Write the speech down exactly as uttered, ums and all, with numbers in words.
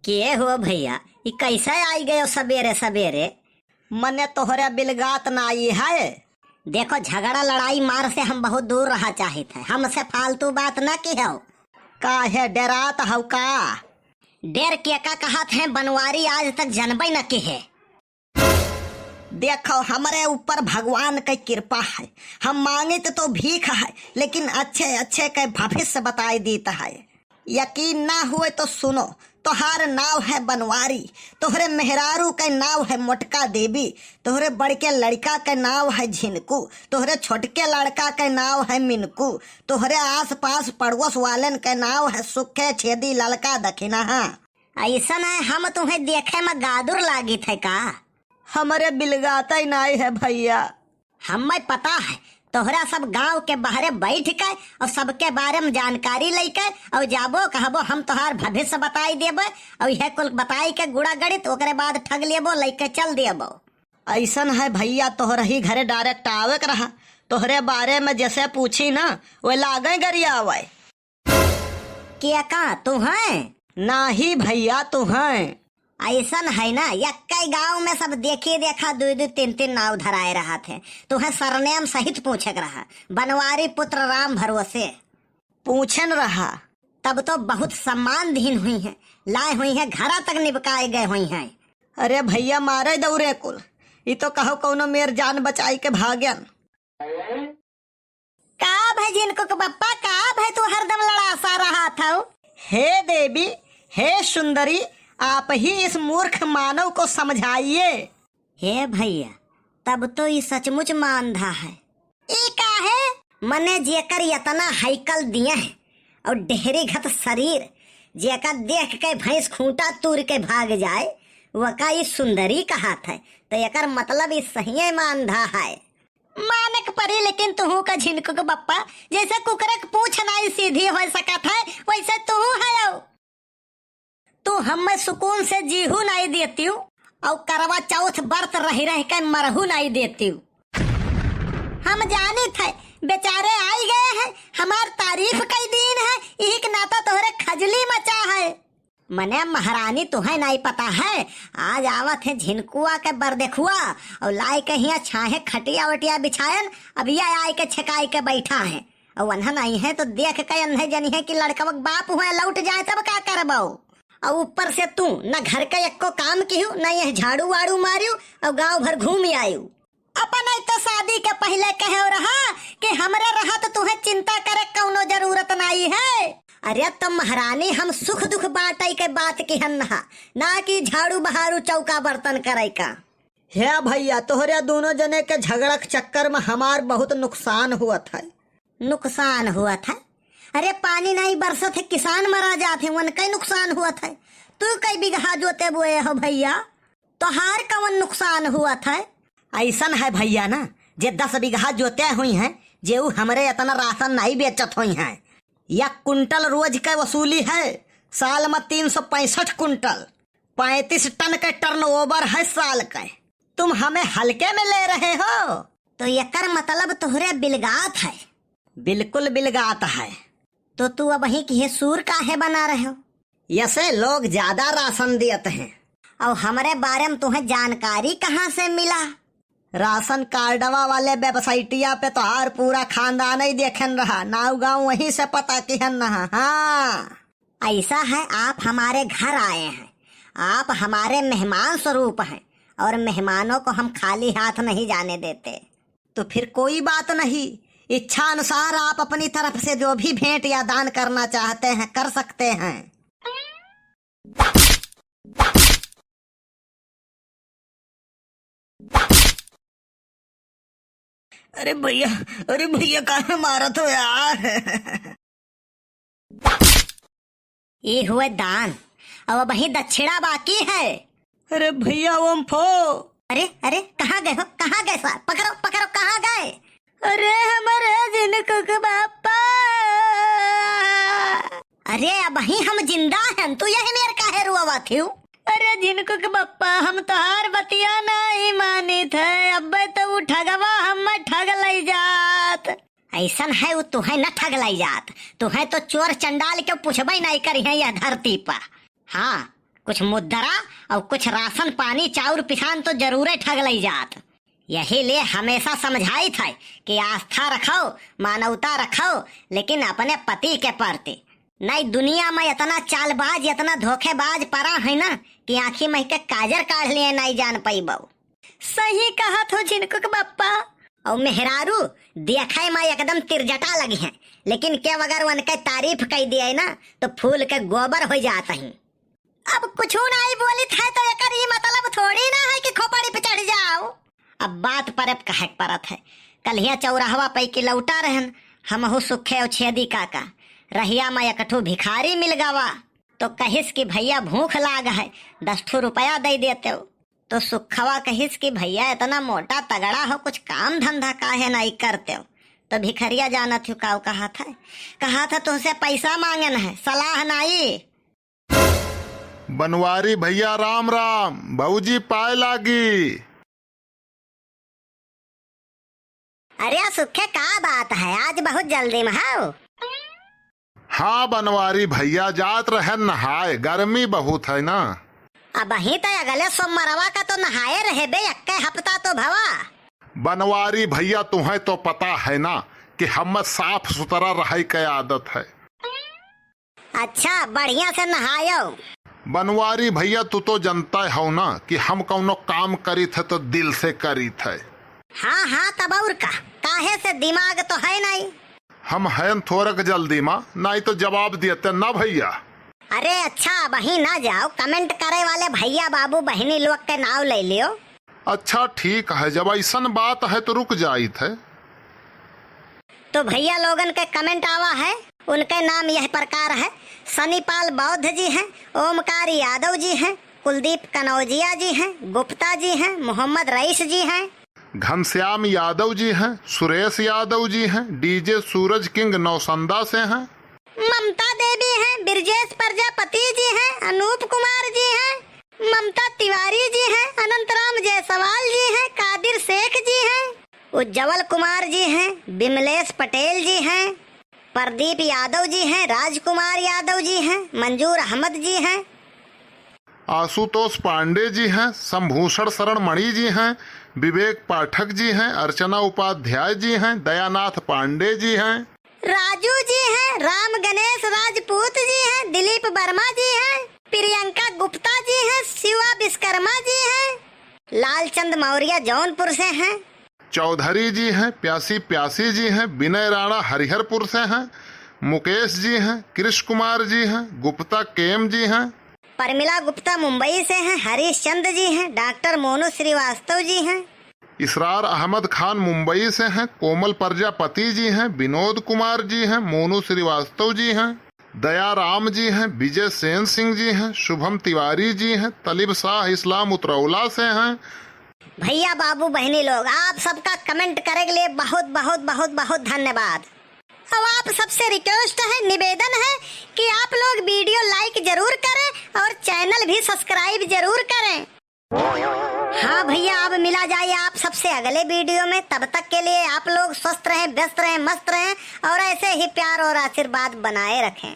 के हो भइया, ई कैसे आई गयो सबेरे सबेरे? मने तोहरे बिलगात नाई है। देखो, झगड़ा लड़ाई मार से हम बहुत दूर रहा चाहित है, हमसे फालतू बात न किहो। काहे डेरात हौ का? डेर के का कहत हैं, बनवारी आज तक जनबे न किहे। देखो, हमरे ऊपर भगवान के कृपा है, हम मांगित तो भीख है, लेकिन अच्छे अच्छे के भविष्य बताई दीत है। यकीन ना हुए तो सुनो, तोहार नाव है बनवारी, तोहरे मेहरारू के नाव है मोटका देवी, तोहरे बड़के लड़का के नाव है झिनकू, तोहरे छोटके लड़का के नाव है मिनकू, तोहरे आस पास पड़ोस वालन के नाव है सुखे छेदी ललका दखिनहा। ऐसन है, हम तुहें देखे में गादुर लागित है का? हमरे बिलगातै नाई है भइया। हम्मे पता है, तोहरा सब गांव के बाहरे बैठ के और सबके बारे में जानकारी लेके और जाबो कहबो, हम तोहार भविष्य बताई देबे और यह कुल बताई के गुड़ा गणित ओकरे बाद ठग लेबो, लेके चल देबो। ऐसन है भइया, तोहरही घरे direct आवे के रहा, तोहरे बारे में जैसे पूछी ना, वे लागे गरियावे। के का, तुहैं? नाही भइया, तुहैं। ऐसन है ना, यक्कै गांव में सब देखी देखा दुइ दुइ तीन तीन नाव धराए रहत हैं। तुहैं सरनेम सहित पूछे के रहा, बनवारी पुत्र राम भरोसे। पूछन रहा। तब तो बहुत सम्मान दीन हुई हैं, लाए हुई हैं, घरा तक निबकाए गए हुई हैं। अरे भइया, मारे दौरे कुल, ई तो कहो कौनो मेर जान बचाई के भाग्यन। का भै झिनकू के बप्पा, का भै तू हरदम लड़ासा रहत हौ? हे देवी, हे सुंदरी, आप ही इस मूर्ख मानव को समझाइए। हे भइया, तब तो ई सचमुच मांधा है। ई का है? मने जेकर यतना हैकल दिए है और डेहरी घत शरीर, जेका देख के भैंस खूंटा तूर के भाग जाए, वका ई सुंदरी कहत है, तो एकर मतलब ई सहिए मांधा है। माने के परी, लेकिन तुहू का झिनकू के बप्पा, जैसे कुकरे के पूछ नाई सीधी होइ सकत है, वैसे तुहू हयौ। तू हम्मे सुकून से जीहू नाई देतिउ, और करवा चौथ बर्त रहि रहि के मरहू नाई देतिउ। हम जानित है, बेचारे आई गए हैं, हमार तारीफ कई दीन है, इही के नाता तोहरे खजली मचा है। मने महारानी, तुहैं नाई पता है, आज आवत है झिनकुआ के बरदेखुआ, और लाए के हियाँ छाहे खटिया वटिया बिछायन, अब ये आए के छेकाई के बैठा है। और वन्हन आई है तो देख के अन्हे जनी है कि लड़कवा के बाप हुए लौट जाए, तब का करबो? और ऊपर से तू न घर के एक्को काम किहू, न यह झाड़ू वाड़ू मारियू, और गांव भर घूम आयू। अपन तो शादी के पहिले कहे रहा कि हमरे रहत तुहे चिंता करे कौनो जरूरत नाई है। अरे तो महारानी, हम सुख दुख बांटे के बात किहन हा, ना कि झाड़ू बहारू चौका बर्तन करे का। हे भइया, तोहरे दोनों जने के झगड़ा के चक्कर में हमार बहुत नुकसान हुअत है। नुकसान हुअत है? अरे पानी नाई बरसत है, किसान मरा जात है, उनके नुकसान हुअत है। तू कई बीघा जोते बोए हो भइया? तोहार कवन नुकसान हुअत है? ऐसन है भइया ना, जे दस बीघा जोते हुई हैं, जे ऊ हमरे इतना राशन नाई बेचत हुई हैं। एक कुंटल रोज के वसूली है, साल में तीन सौ पैंसठ कुंटल, पैंतीस टन के turnover है साल के। तुम हमें हल्के में ले रहे हो? तो एकर मतलब तोहरे बिलगात है। बिल्कुल बिलगात है। तो तू अबहीं किहे सूर काहे बना रहे हो? यसे लोग ज्यादा राशन देत हैं। और हमरे बारे में तुहें जानकारी कहाँ से मिला? राशन कार्डवा वाले वेबसाइटिया पे तोहार पूरा खानदान ही देखन रहा, नाव गाँव वहीं से पता किहन रहा। हाँ। ऐसा है, आप हमारे घर आए हैं, आप हमारे मेहमान स्वरूप हैं और मेहमानों को हम खाली हाथ नहीं जाने देते। तो फिर कोई बात नहीं, इच्छा अनुसार आप अपनी तरफ से जो भी भेंट या दान करना चाहते हैं, कर सकते हैं। अरे भइया, अरे भइया, काहे मारत हो यार? ई हुए दान, अब अबहीं दक्षिणा बाकी है। अरे भइया, ओम फो। अरे, अरे, कहाँ गए हो? कहाँ गए सार? पकड़ो, पकड़ो, कहाँ गए? अरे, हमरे झिनकू के बापा। अरे, अबहीं हम जिंदा हन, तू यही मेर काहे रोवत हिउ? अरे, झिनकू के बप्पा, हम तोहार बतिया नाई मानित है, अब्बे तो उ ठगवा हम्मे ठग लई जात। ऐसन है, उ तुहें न ठग लई जात, तुहें तो चोर चंडाल के पूछबे नाई करिहें यह धरती पर। हाँ, कुछ मुद्रा और कुछ राशन पानी चाउर पिसान तो जरूरे ठग लई जात। यही लिए हमेशा समझाइत है कि आस्था रखो, मानवता रखो, लेकिन अपने पति के प्रति। नहीं, दुनिया में इतना चालबाज, इतना धोखेबाज परा है ना कि आँखी महि के काजर काढ़ लिए, नहीं जान पइबो। सही कहत हो झिनकुक बप्पा। और मेहरारू देखे में एकदम तिरजटा लगी हैं, लेकिन केव अगर उनके तारीफ कई दिए ना तो फूल के गोबर हो जात ही। अब कुछ नहीं बोलित है तो एकर ई मतलब थोड़ी ना है कि खोपड़ी पे चढ़ जाओ। अब बात पर अब कहे के परत है। कल्हिया चौराहवा पे कि लौटा रहन, हमहू सुखे और छेदी काका, रहिया में एक ठो भिखारी मिल गवा, तो कहिस कि भैया भूख लाग है, दस ठो रुपया दे देते हो। तो सुखवा कहिस कि भैया इतना मोटा तगड़ा हो, कुछ काम धंधा काहे नहीं करते हो? तो भिखरिया जानत हो काऊ कहा था, कहा था तुमसे पैसा मांगन है, सलाह नहीं। बनवारी भैया राम राम, भौजी पाए लागी। अरे सुखे, का बात है, आज बहुत जल्दी में हो? हाँ बनवारी भैया, जात रहे नहाए, गर्मी बहुत है ना। अबहीं तो अगले सोमवारवा का तो नहाए रहे बे, एक्के हफ्ता तो भवा। बनवारी भैया, तुम्हें तो पता है ना कि हम साफ सुथरा रहे के आदत है। अच्छा, बढ़िया से नहायो। बनवारी भैया, तू तो जनता हो ना कि हम कौनो काम करीत है तो दिल से करीत है। हाँ, हाँ, तब और का, काहे से दिमाग तो है नहीं। हम हैं थोरक जल्दी मा, नहीं तो जवाब देते ना भैया। अरे अच्छा, अबहीं ना जाओ, comment करे वाले भैया, बाबू, बहिनी लोग के नाव ले लियो। अच्छा ठीक है, जब ऐसन बात है तो रुक जाइत है। तो भैया लोगन के comment आवा है, उनके नाम यह प्रकार है, सनीपाल बौद्ध जी हैं, ओमकार यादव जी हैं, कुलदीप कनौजिया जी हैं, गुप्ता जी हैं, मोहम्मद रईस जी हैं, घनश्याम यादव जी हैं, सुरेश यादव जी हैं, DJ सूरज किंग नौसंदा से हैं, ममता देवी हैं, ब्रजेश प्रजापति जी हैं, अनूप कुमार जी हैं, ममता तिवारी जी हैं, अनंतराम जायसवाल जी हैं, कादिर शेख जी हैं, उज्जवल कुमार जी हैं, विमलेश पटेल जी हैं, प्रदीप यादव जी हैं, राजकुमार यादव जी हैं, मंजूर अहमद जी हैं, आशुतोष पांडे जी हैं, शंभूषण शरण मणि जी हैं, विवेक पाठक जी हैं, अर्चना उपाध्याय जी हैं, दयानाथ पांडे जी हैं, राजू जी हैं, राम गणेश राजपूत जी हैं, दिलीप वर्मा जी हैं, प्रियंका गुप्ता जी हैं, शिवा विश्वकर्मा जी हैं, लालचंद मौर्य जौनपुर से हैं, चौधरी जी हैं, प्यासी प्यासी जी हैं, विनय राणा हरिहरपुर से हैं, मुकेश जी हैं, कृष कुमार जी हैं, गुप्ता केम जी हैं, प्रमिला गुप्ता मुंबई से हैं, हरीश चंद जी हैं, डॉक्टर मोनू श्रीवास्तव जी हैं, इसरार अहमद खान मुंबई से हैं, कोमल प्रजापति जी हैं, विनोद कुमार जी हैं, मोनू श्रीवास्तव जी हैं, दयाराम जी हैं, विजय सेन सिंह जी हैं, शुभम तिवारी जी हैं, तलिब शाह इस्लाम उतरौला से हैं। भैया, बाबू, बहिनी लोग, आप सबका comment करे के लिए बहुत, बहुत, बहुत, बहुत धन्यवाद। अब आप सबसे request है, निवेदन है कि आप लोग video like जरूर करें और channel भी subscribe जरूर करें। हाँ भैया, अब मिला जाए आप सबसे अगले video में। तब तक के लिए आप लोग स्वस्थ रहें, व्यस्त रहें, मस्त रहें और ऐसे ही प्यार और आशीर्वाद बनाए रखें।